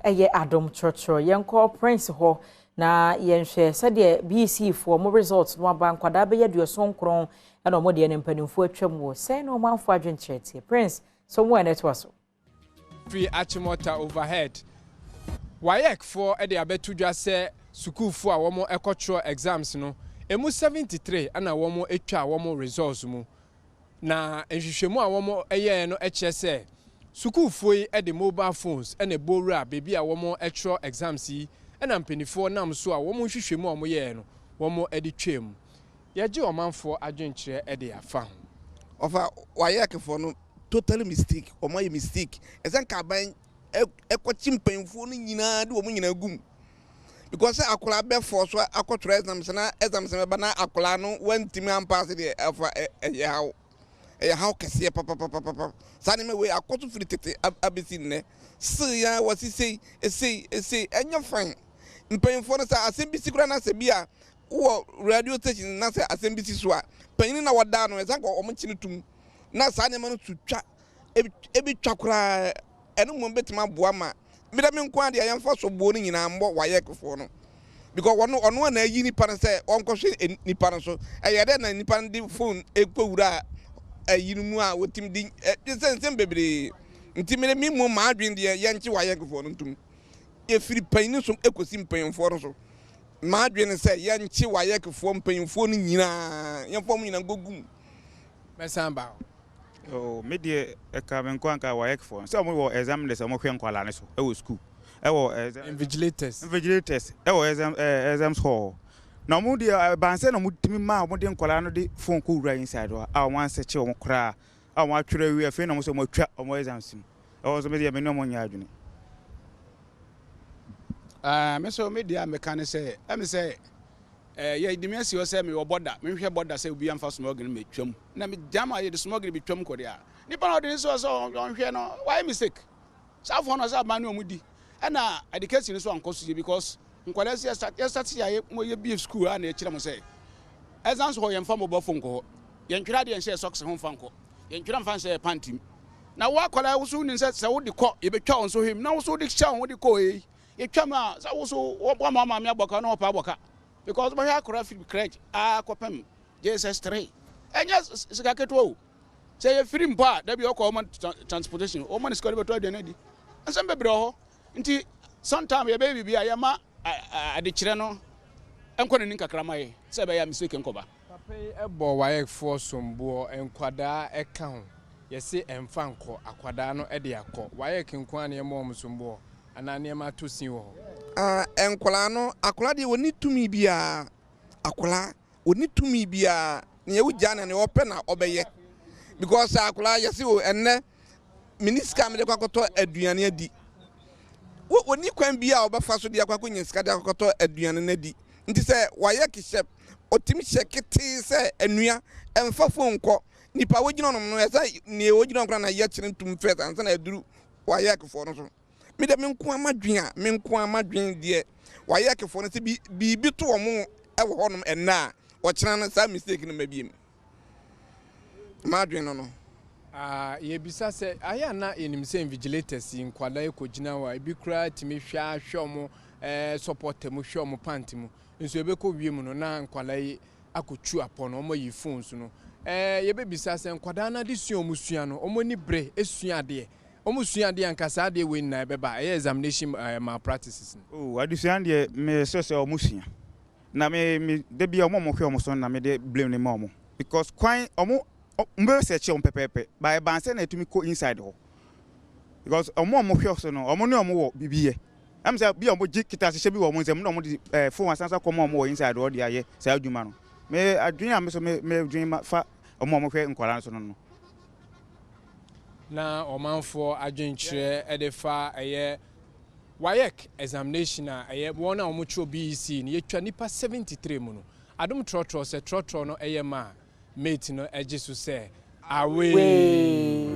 Ɛyɛ Adom Trɔtrɔ. Yɛnkɔ Prince hɔ na yɛnhwɛ sɛdeɛ BECE foɔ mo results no aba. Nkwadaa bɛyɛ 79 ɛna ɔmo deɛ no mpanimfoɔ atwam wɔ sɛn na ɔmanfoɔ adwenkyerɛ tie. Prince, so mo ɛna ɛtoa so. Firi Achimota Overhead, WAEC foɔ de abɛto dwa sɛ sukuufoɔ a wɔn kɔtwerɛ exams no emu 73 ɛna wɔn atwa wɔn results mu, na nhwehwɛmu a wɔn yɛɛ no kyerɛ sɛ sukuufoɔ yi de mobile phones ɛna ɛbɔ wura beebi a wɔn twerɛ exams yi, ɛna mpanimfoɔ nam so a wɔn nhwehwɛmu a wɔyɛɛ no wɔn de twam. Yɛgye ɔmanfoɔ adwenkyerɛ de afa ho. Ɔfa WAECfoɔ no, totally mistake. Wɔn ayɛ mistake. Ɛsɛ nka aban ɛkɔkye mpanyinfoɔ no nyinaa de wɔn nyinaa gum, because sɛ akwadaa bɛfɔ so akɔtwerɛ exams na exams bɛba na akwadaa no wantumi ampass deɛ, ɛfa ɛyɛ haw, ɛyɛ haw kɛseɛ papapapapa. Saa nneɛma wei akɔto firi tete abɛsi nnɛ sii ya wɔsi sei esei esei, ɛnyɛ fine. Mpanyinfoɔ no, sɛ asɛm bi si koraa na sɛ bi a wɔ radio station na sɛ asɛm bi si so a, panyin na wɔda no ɛsan kɔ wɔn kyene tum na saa nneɛma no so twa ebi twa koraa. Ɛno mmom bɛtumi aboa ma mmeda mi nko adeɛ. Yɛmfa so buo no nyinaa mbɔ WAECfoɔ no, because wɔno ɔno a na ayi nipa no sɛ ɔnkɔhwɛ nipa no so. Ɛyɛ dɛ na nipa no de phone ekɔ wura ayi no mu a wɔtumi di ɛ sɛ nsɛm bebree. Nti mmeda mi mu maa adwene deɛ, yɛnkye WAECfoɔ no ntum efiri panyin so ekosi mpanyinfoɔ no so. Maa adwene sɛ yɛnkye WAECfoɔ mpanyinfoɔ no nyinaa, yɛmfa wɔn nyinaa nkɔgum. Mɛsan ba hɔ. Oh, me deɛ, ɛka me nko anka WAECfoɔ sɛ ɔmo wɔ examiners a ɔmo hwɛ nkwadaa no so ɛwɔ school, ɛwɔ exam invigilators. Invigilators ɛwɔ exams hall, na ɔmo deɛ bansɛ na ɔmo tumi maa ɔmo de nkwadaa no de phone kɔ wura inside hɔ a ɔmo ansɛkye ɔmo koraa a ɔmo atwerɛ awie. Afei na ɔmo sɛ ɔmo atwa ɔmo exams mu ɛwɔ so. Me deɛ, me ne ɔmo nyɛ adwene. Me so me deɛ a meka ne sɛ ɛmi sɛ yɛde me asi hɔ sɛ mewɔ border, menhwɛ border sɛ obi amfa smuggle no metwam na megyam a yɛde smuggle bi twam kɔ deɛ a, nipa na ɔde ne sɛ sɛ ɔnhwɛ no, wayɛ mistake. Saa foɔ no sɛ aban ne ɔmo di ɛna education so ankɔ so yie, because nkwadaa si yɛstart yɛ mo yɛ bie school a na yɛkyerɛ mo sɛ exams hɔ yɛmfa mobile phone kɔ hɔ, yɛntwerɛ adeɛ nhyɛ socks ho mfa nkɔ, yɛntwerɛ mfa nhyɛ pant mu. Na wo akwadaa, wo so wonim sɛ wode kɔ yɛbɛtwa wo nso hwem na wo so wode hyɛ wo ho de kɔ ei, yɛtwa mu a sɛ wo so wɔma wo maame abɔka na wɔpa abɔka, because wobɛhwɛ akwadaa firi crèche a kɔpem JSS 3, ɛnyɛ sika ketewa o. Sɛ yɛfiri mpo a, dabi ɔkɔ ɔma transportation, ɔma ne sika de bɛtɔ aduane adi. Nsɛm bebree wɔ hɔ, nti sometime yɛbɛyɛ biribi a yɛma adekyerɛ no nkɔ n'anim kakra ma yɛ sɛ ɛbɛyɛ a mistake nkɔba. Papa yi bɔ WAECfoɔ somboɔ. Nkwadaa ɛka ho, yɛse ɛmfa nkɔ, akwadaa no de akɔ. WAEC nko a na yɛma wɔn somboɔ anaa nneɛma ato sin wɔ hɔ? Ah, nkwadaa no, akwadaa deɛ wɔni tumi biara. Akwadaa wɔni tumi biara. Nea wogya na nea ɔpɛ na ɔbɛyɛ, because akwadaa yɛse o ɛnnɛ mini sika mede kɔ akɔtɔ aduane adi, wɔni kwan bi a ɔbɛfa so de akɔ akɔnya sika de akɔtɔ aduane no adi. Nti sɛ wayɛ kehyɛ ɔtumi hyɛ ketee sɛ anua ɛmfa phone kɔ, nipa wogyina nom no, ɛsɛ nea wogyina koraa na yɛkyerɛ ntum first ansa na aduru WAECfoɔ no so. Me de, me nko ama dwen a, me nko ama dwen deɛ, WAECfoɔ no sɛ biribi to wɔn ɛwɔ hɔnom ɛnna a ɔkyerɛ no, saa mistake no ma biem maa dwen no. Ah, yɛbisa sɛ ayɛ ana yɛnim sɛ invigilators yi, nkwadaa yi kɔgyina hɔ a, ebi koraa tumi hwɛ ahwɛ ɔmo supporter mu, hwɛ ɔmo pant mu nso ebɛkɔ wiem no na nkwadaa yi akɔtu apɔ no, ɔmo ayi phones no. Yɛbɛbisa sɛ nkwadaa no ade sua ɔmo sua no, ɔmo ani bere esua adeɛ, ɔmo sua adeɛ anka saa adeɛ wei nyinaa ɛbɛba ɛyɛ examination malpractices no? Oh, adesua deɛ, mesɛ sɛ ɔmo sua na me da bi a ɔmo a ɔmo hwɛ ɔmo so na me de blame ne ma ɔmo, because kwan ɔmo bɛ sɛ kyɛ ɔmo pɛpɛɛpɛ ba ɛban sɛ na etumi kɔ inside hɔ, because ɔmo a ɔmo hwɛ so no, ɔmo ne ɔmo wɔ bibi yɛ ɛm sɛ bi a ɔmo gye kita hyehyɛ bi wɔ ɔmo nsam na ɔmo de phone asansa kɔma ɔmo wɔ inside hɔ de ayɛ saa adwuma no. Me adwene a me so me dwene ma fa ɔmo a ɔmo hwɛ nkwadaa no so no. Na ɔmanfoɔ adwenkyerɛ ɛde fa ɛyɛ WAEC examination a ɛyɛ wɔn a wɔtwerɛ BECE no, yɛtwa nipa 73 mu no. Adom Trɔtrɔ sɛ trɔtrɔ no ɛyɛ ma a mate no ɛgye so sɛ awee.